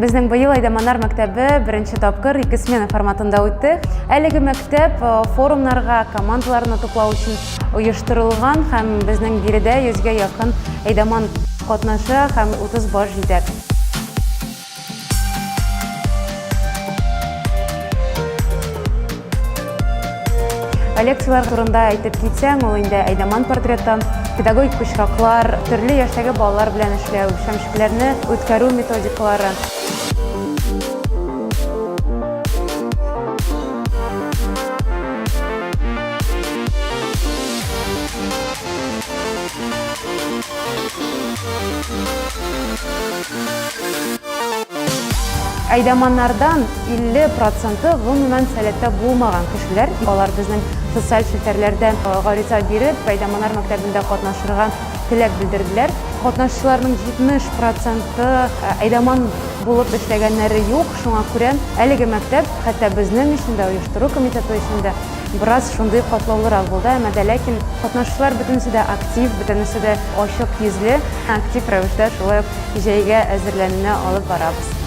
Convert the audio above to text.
Безнең быел Әйдаманнар мәктәбе беренче тапкыр ике смена форматында үтте. Әлеге мәктәп э, форумнарга командаларны туплау өчен оештырылган һәм безнең биредә йөзгә якын әйдаман катнаша һәм 30 баш җитәк. Лекцияләр турында әйтеп китсәң, ул инде әйдаман портреты, педагогик очраклар, төрле яшьтәге балалар белән эшләү, шәмшекләрне үткәрү методикалары. Әйдаманнардан 50 проценты гомумән сәләттә булмаган кешеләр. Алар безнең социаль челтәрләрдә гариза биреп, әйдаманнар мәктәбендә катнашырга теләк белдерделәр. Катнашучыларның 70 проценты әйдаман булып эшләгәннәре юк, шуңа күрә әлеге мәктәп хәтта безнең өчен дә, оештыру комитеты өчен дә бераз шундый катлаулырак булды, әмма дә ләкин катнашучылар бөтенесе дә актив, бөтенесе дә ачык йөзле, актив рәвештә шулай ук җәйгә әзерләнүне алып барабыз.